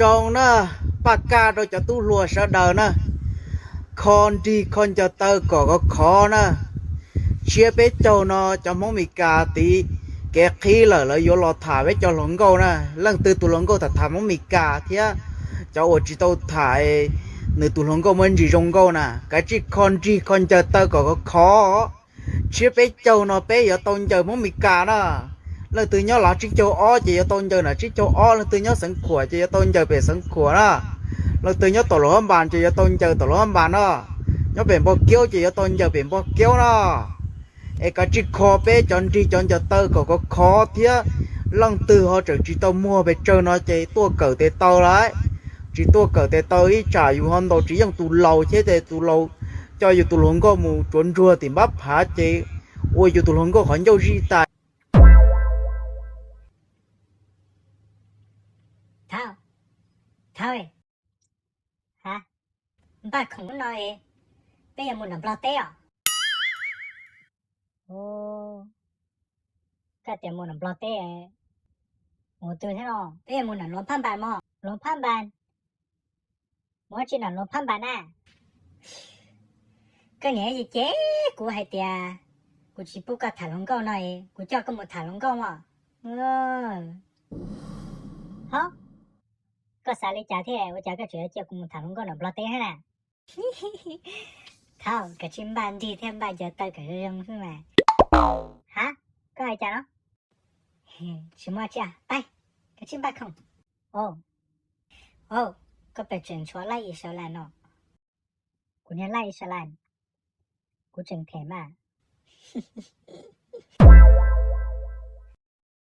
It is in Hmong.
Zoo na, paj kaj rau cov tub hluas sawv daws na, kho nrig kho ncaws taw kom khov khov na. Tshiab peb caug no cov Hmoob Mes Kas tiv kev qhib lawm, lawv yuav los tham peb cov hluas nkauj na. Leej twg tus hluas nkauj tham tham Hmoob Mes Kas thiab cov uas tsis tau tham nws tus hluas nkauj muaj ntsis zoo nkauj na, kav tsij kho nrig kho ncaws taw kom khov khov. Tshiab peb caug no peb yuav tau ncaws Hmoob Mes Kas na. Leej twg nyob lav tsib caug ob ces yuav tau ncaws nam tsib caug ob, leej twg nyob Xeev Khuam ces yuav tau ncaws pem Xeev Khuam na. Leej twg nyob tom Luas Hab Npas ces yuav tau ncaws tom Luas Hab Npas na. Nyob pem Npog Kiaub ces yuav tau ncaws pem Npog Kiaub na. Es kav tsij kho peb cov nrig cov ncaws taw kom khov khov thiab. Leej twg ho tseem tsis tau muag pes tsawg no ces tuaj kawm tes taw lauj. Tsis tuaj kawm tes taw ib tsam yus ho ntaus tsis yeej tus laus thiab ces tus laus coj yus tus hluas nkauj mus tsuav ntsuag tim npab phav ces ua yus tus hluas nkauj qhov ncauj zij tas. Thaub, Thaub, ha, npaj khoom hnub no es peb yuav mus nram Nplog teb os. Koj tias mus nram Nplog teb, mus twg thiab no? Peb yuav mus nram Luas Phab Npas mog. Luas Phab Npas? Mus ua tsi nram Luas Phab Npas na? Koj niam ces kuv hais tias kuv tsis pub koj tham hluas nkauj no es kuv coj koj mus tham hluas nkauj mog. Ho, koj xav li cas thiab ua cas koj tseem yuav coj kuv mus tham hluas nkauj nram Nplog teb thiab na? Thaub, kav tsij npaj nrig thiab npaj ncaws taw kom zoo zoo xwb mas. Ha, koj hais cas no? Tsis muaj tsi, pab, kav tsij npaj khoom. O, o, koj pes tseem tshuav laj i sawv las no? Kuv niag laj i sawv las, kuv tseem them mas.